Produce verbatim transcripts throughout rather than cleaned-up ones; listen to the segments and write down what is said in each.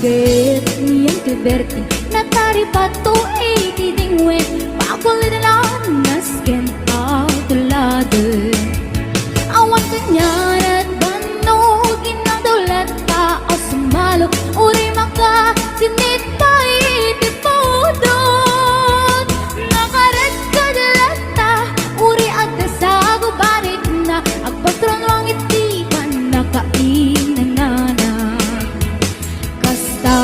Ket ni Uncle Berting, nataripato iti dingwen, pakulidan nasken a tuladen. Awan kaniaran bannog, inang dulata a sumalo, uray makasinit pay iti pudot. Nakaretkad latta, uray adda sagubanitna, agpastrongwang iti pannakainanana. Kasta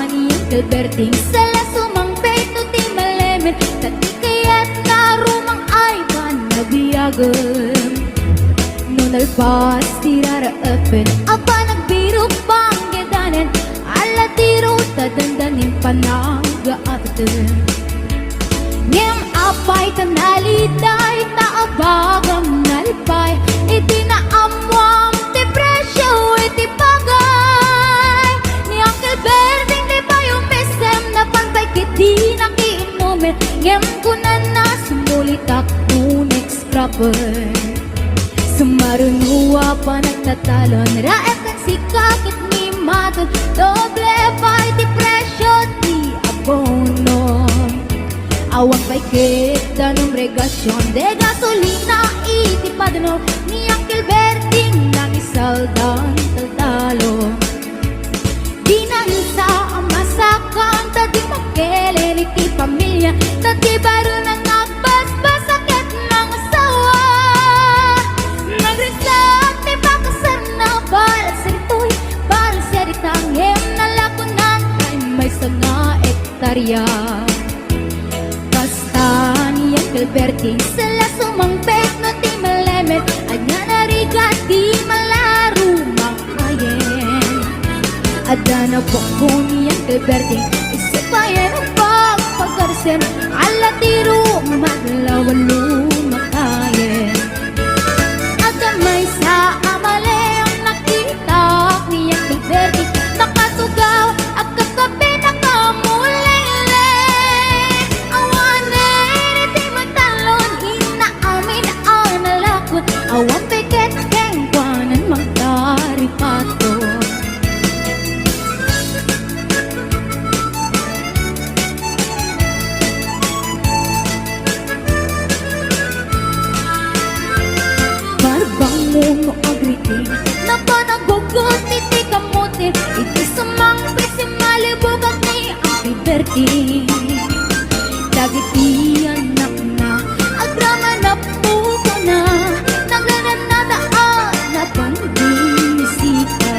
ni Uncle Berting, sala sumangpet no ti malemen, ta di kayat nga rumang-ay panagbiagem. No nalpas ti raraepen a panagbirok, banggedanen, ala ti ruta dandanin panagaapten. Ngem apay ta naliday, ta abagam nalipay iti naammoam ti presio iti bagay. Ni Uncle Berting, di pay umisem, napan pay ket di nakiinumen. Ngem kunana, sumulitak kun extra pay. Sumaruno a panagtatalon, raep ken sika ket ni Maton, doble pay ti presio ti abono. Awan pay ket danum regasion, de gasolina iti padano, ni Uncle Berting nangisaldan taltalon. Dinansa a masakan, ta di makelen iti pamilia, ta ti barona nga agbasbasa ket mangasawa. Nagriksat ti pakasarna, balsento, balsento, ngem nalakonan ti maysa nga hektarya. Kasta ni Uncle Berting, sala sumangpet no ti malemen, ania narigat ti malarumang ayen. Adda napukko ni Uncle Berting, isu payen a pagpagarsen, ala ti rumadlaw a lumakayen. Adda maysa a maleon, nakitak ni Uncle Berting, nakatugaw, agkakape, nakamulele. Awanen iti matalon, inna amin a nalakon, awan pay ket kenkuanan mangtaripato. Barbangon no agriting, napan aggugut iti kamote, iti sumangpet, simmalibugak ni Uncle Berting. Dagiti annakna, agraman a pukona, naglanadnada a napan binisita.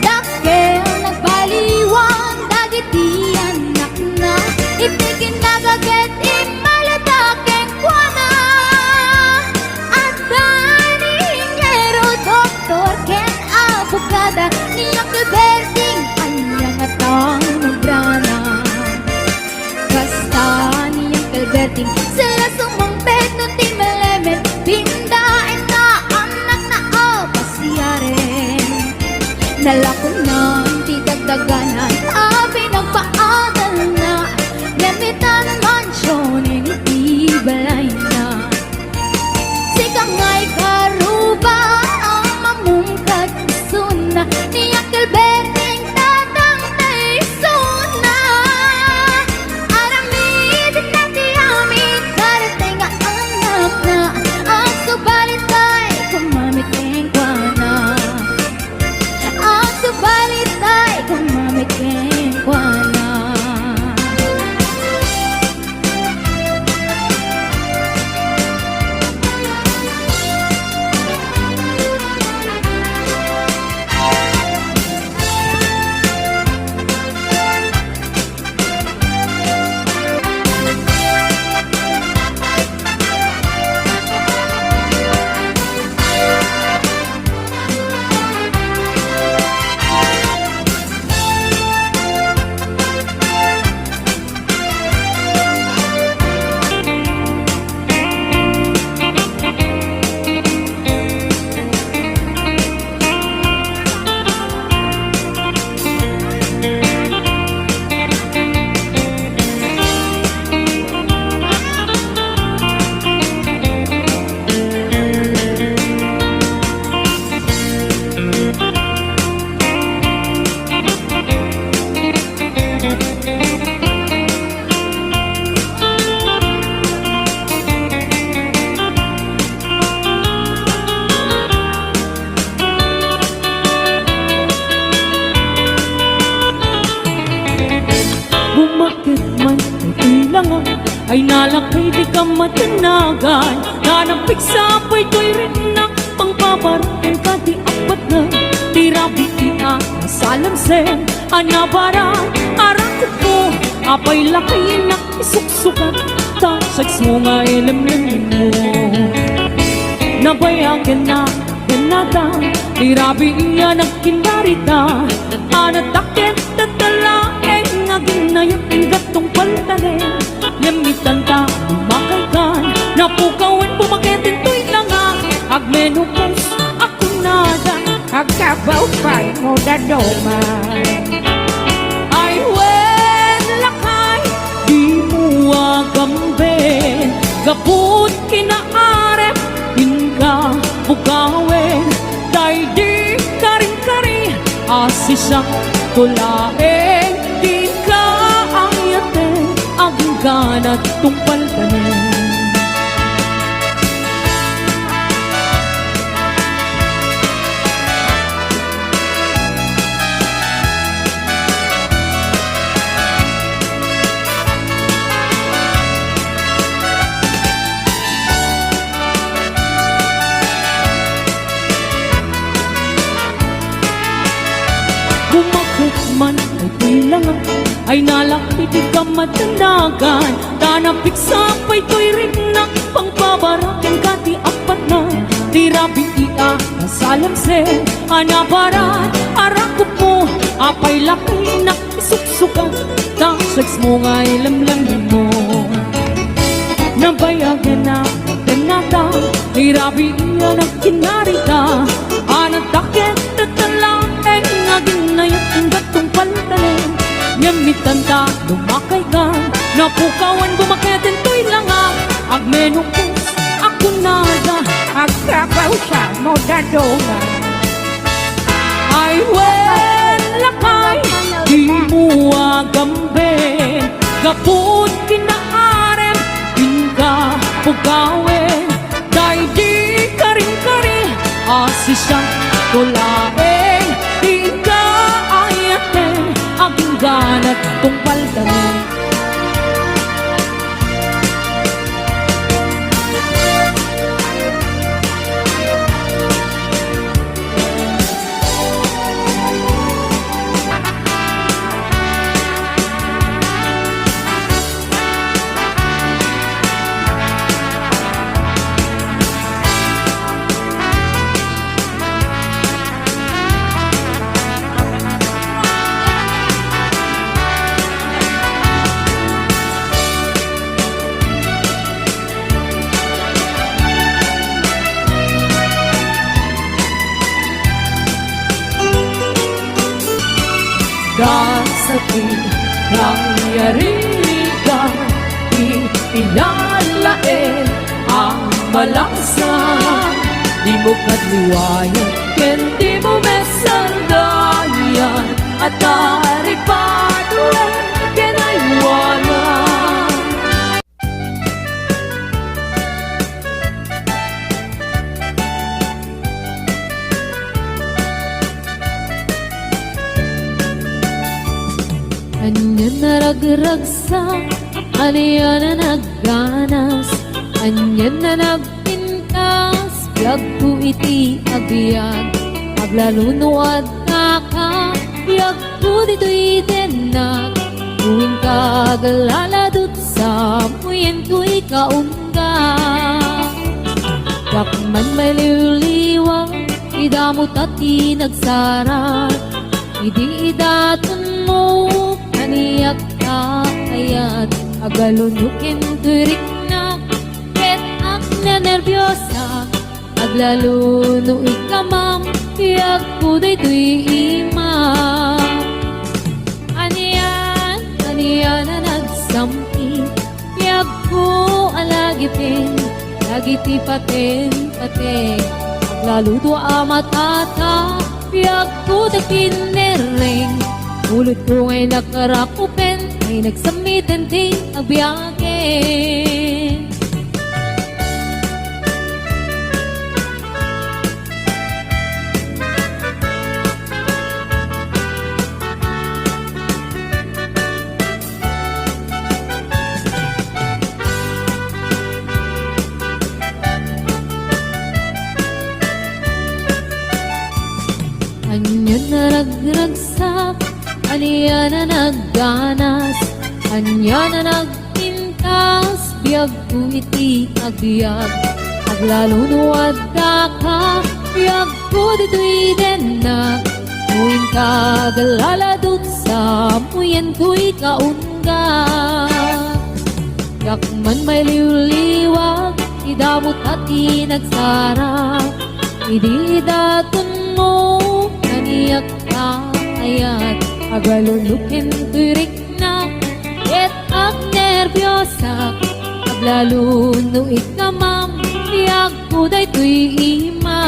Dakkel nagbaliwan dagiti annakna, iti kinagaget immalada kenkuana. Adda ni innyero, doktor, ken abogada, ni Uncle Berting, ania ngata nga obrana? Ay nalakay ti kammatennagan, nanagpigsa pay toy riknak, pangpabaraken ka ti apatna, ti rabii a nasalamsem, a nabarat, a rakupmo, apay lakaynak isuksukat, ta sagsmo nga ilemlemmo. Nabayagen na, ken nata, ti rabii a nagkinnarita, a nadakkel, tatta laeng nga aginnayat, inggattong paltanen, ngem itanta, lumakaykan, napukawen, bumaketen toy langak, agmenopause, a kunada, agkabaw pay mo daduma. Ay wen lakay, dimo agamben, gapu ti kinaarem, inka pukawen, daydi karinkari, a siasino laeng ti inka ayaten, agingganat tungpaltanen. Bumakek man daytoy langak, ay nalak iti kammatennagan, ta napigsa pay toy riknak, pangpabaraken ka ti apatna, ti rabii a nasalamsem, a nabarat, a rakupmo, apay lakaynak isuksukat, ta sagsmo nga ilemlemmo. Nabayagen na, ken nata, ti rabii a nagkinnarita, a nadakkel, tatta laeng nga aginnayat, inggattong paltanen, ngem itanta, lumakaykan, napukawen, bumaketen toy langak, agmenopause, a kunada, agkabaw siasino daduma. Ay wen lakay, dimo agamben, gapu ti kinaarem, inka pukawen, daydi karinkari, a siasino laeng ti inka ayaten, agingganat tungpaltanen. Dasakit kang yaririgan, ti pinalaen ang malasa. Di mo kadluayan, ken di mo mesardayan, at taripatuen ken aywanan. Ania a naragragsak, ania a nagganas, ania a nagpintas, biagko iti a biag, aglalo no addaka, biag ko ditoy dennak, no inka aglaladut sa muyen toy kaungga. Diak man mailiwliwa, idamo ta ti nagsarat, idi idatonmo, kaniak ta ayat, aglalo no ken toy riknak, ket agnenerbios Aglalo no ikamam, biagko daytoy ima. Anian, anian a nagsampi, biagko a lagipen, dagiti paten-pateng. Aglalo dua a matata, biagko dagiti nerreng. Ulotko ngay nakarakupen, ay nagsammiten ti agbiagen. Ania a nagganas, ania a nagpintas, biagko iti agbiag. Aglalo no addaka, biagko ditoy dennak. No inka aglaladutsa, muyentoy kaunga. Diak man mailiwliwag, ti damo ta ti nagsara. Idi daton mo, kaniak ta ayat, aglalo no kentoy riknak, ket agnerbiosak, aglalo no ikkamam, biagko daytoy ima.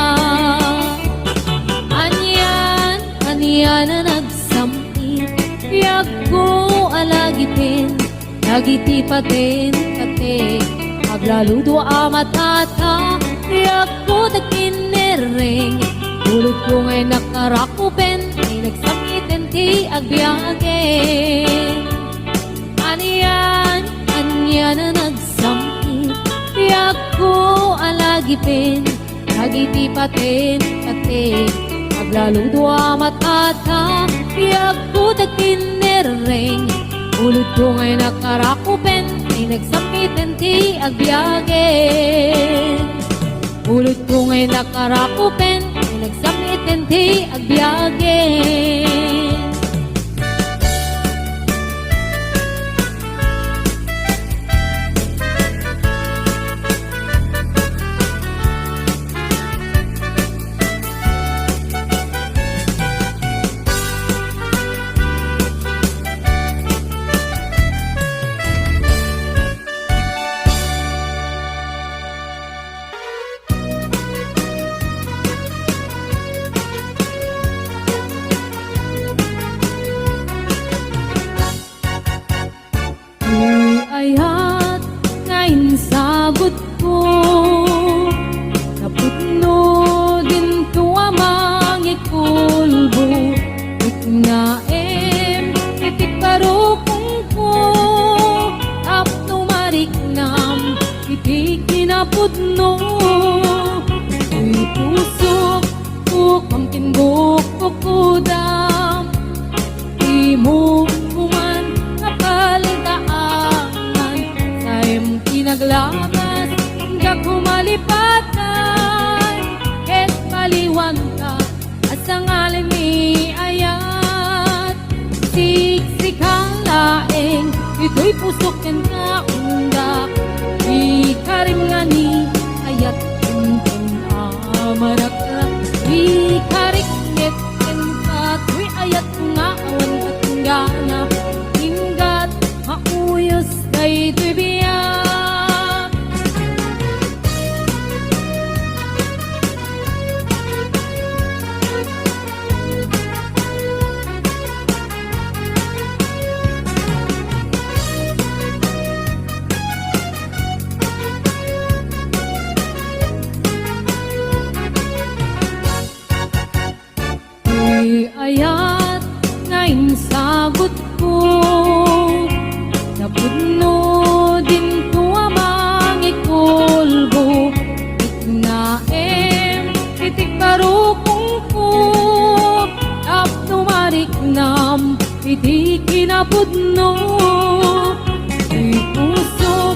Anian, anian a nagsam-it, biagko a lagipen, dagiti paten-patek, aglalo dua a matata, biagko dagiti nerreng, ulodko nga innak a rakupen, ti nagsam-iten ti agbiagen. Anian, anian a nagsam-it, biagko a lagipen, dagiti paten-patek, aglalo dua a matata, biagko dagiti nerreng, ulodko nga innak a rakupen, ti nagsam-iten ti agbiagen. Ulodko nga innak a rakupen, ti nagsam-iten ti agbiagen. Ti ayat nga insagutko, napudno dinto a mangikulbo, iknaem iti karukongko, tapno mariknam iti kinapudno. Ti pusok, bukam ken bukbukudam, ti mukuman nga paldaangan, saem ti naglabas, gapu malipatan, ket maliwanta, a sangalen ni ayat. Siksika laeng, ditoy pusok ken kaunda, ikarim nga ni ayat, inton a marakrak, ikarikmet ken katoy ayat nga awan katunggana, inggat mauyos daytoy biag. Ti ayat nga insagutko, napudno dinto a mangikulbo, iknaem iti karukongko, tapno mariknam iti kinapudno. Ti pusok,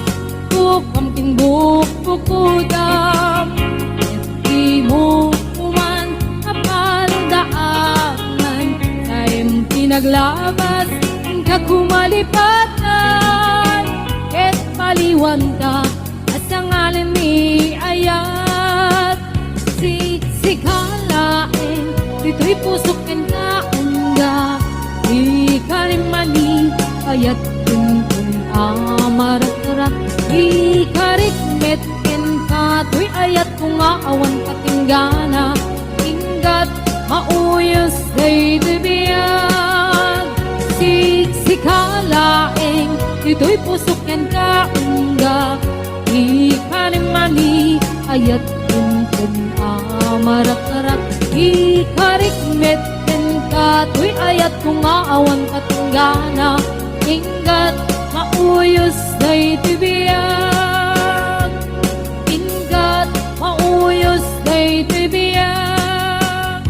bukam ken bukbukudam, ket dimo man a paldaangan, saem ti naglabas, gapu malipatan, ket maliwanta, a sangalen ni ayat. Siksika laeng, ditoy pusok ken kaunda, ikarim nga ni ayat, inton a marakrak, ikarikmet ken katoy ayat nga awan katunggana, inggat mauyos daytoy biag. Siksika laeng, ditoy pusok ken kaunda, ikarim nga ni ayat, inton a marakrak, ikarikmet ken katoy ayat nga awan katunggana, inggat mauyos daytoy biag. Inggat mauyos daytoy biag.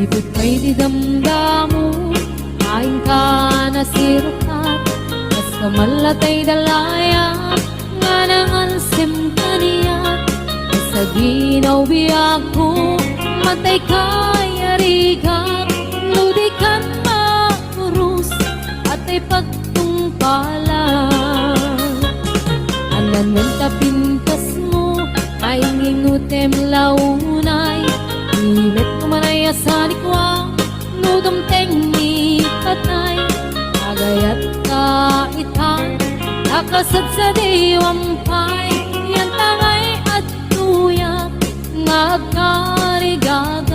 Ipud pay ti damdamo, ain ka nasirkat, kas kamallatay dalayap, nga nangalsem kaniak. Sa ginaw biagko, matay kayarigat, no di kan maurus, atay pagtungpalan. Anan wen ta pintasmo, ay nginutem launay, imet kumanay a sanikua, no dumteng ni patay, agayat ka itan, a kasadsadiwam pay, yan tangay adtoyak nga agkarigagay.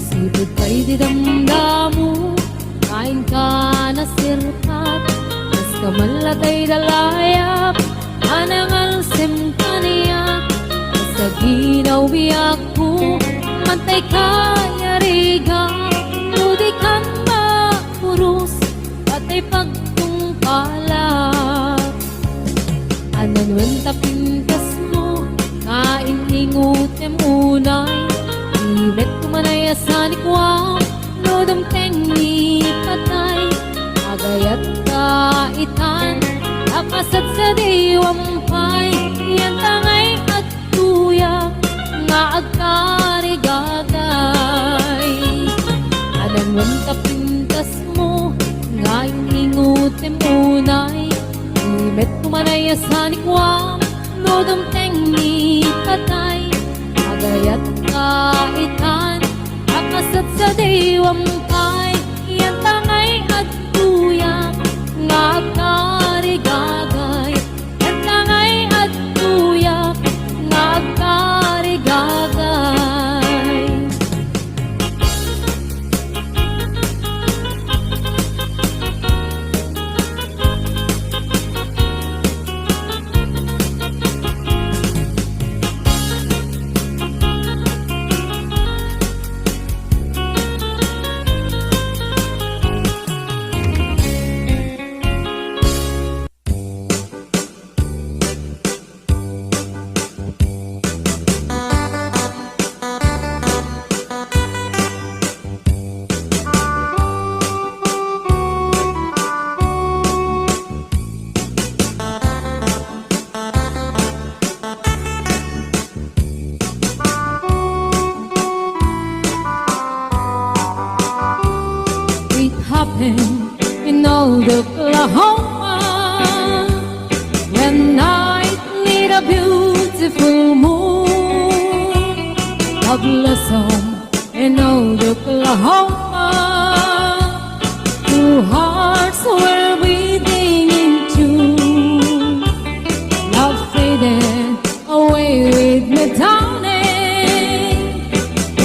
Sipud pay ti damdamo, ain ka nasirkat, kas kamallatay dalayap, a nangalsem kaniak, sa ginaw biagko, matay kayarigat, no di kan maurus, atay pagtungpalan. Anan wen ta pintasmo, nga in-ingutem unay, imet kumanay a sanikua, no dumteng ni patay, agayat ka itan, a kasadsadiwam pay, yan tangay adtoyak nga agkarigagay. Anan wen ta pintasmo, nga in-ingutem unay, imet kumanay a sanikua, no dumteng ni patay, agayat ka itan, a kasadsadiwam pay, yan tangay adtoyak nga agkarigagay, yan tangay adtoyak nga agkarigagay. It happened in old Oklahoma, when night lit a beautiful moon. A blossom in old Oklahoma, two hearts were beating in tune. Love faded away with me, darling,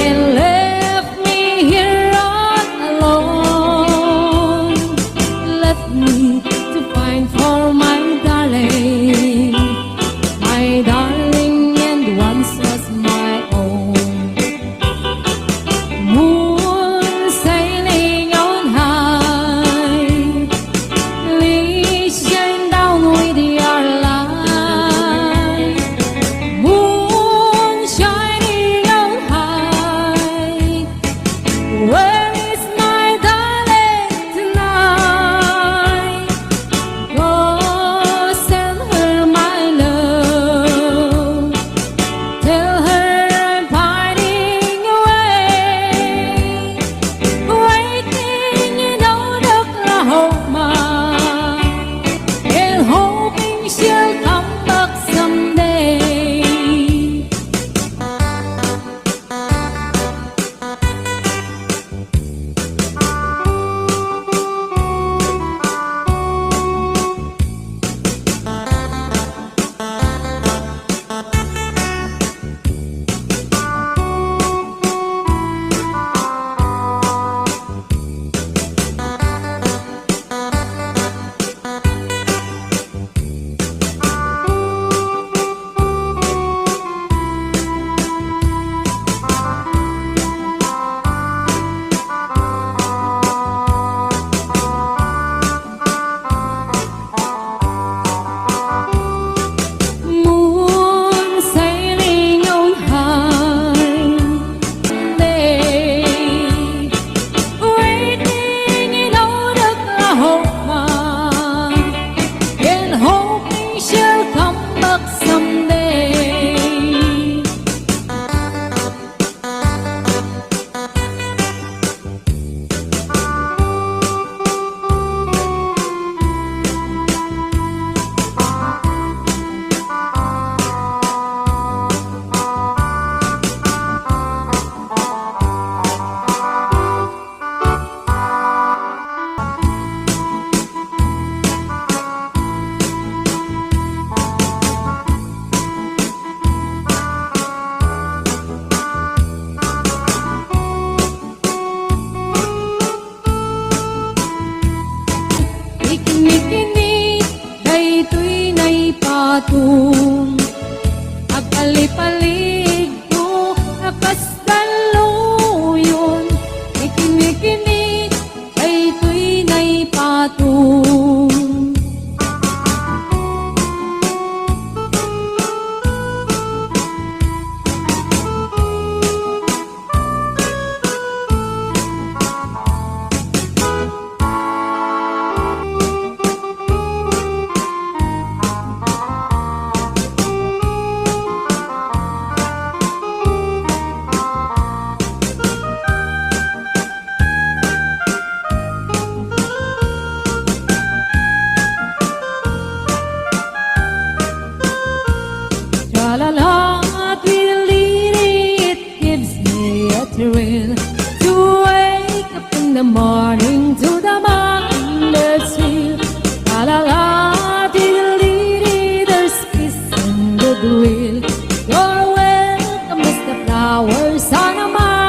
and left me here all alone. Left me to find for my darling, my darling, and once was my own. Moon Patum, agpalipaligko a kastalluyon, ikinikini, daytoy nay patum. Tra-la-la, tweedledee, it gives me a thrill to wake up in the morning.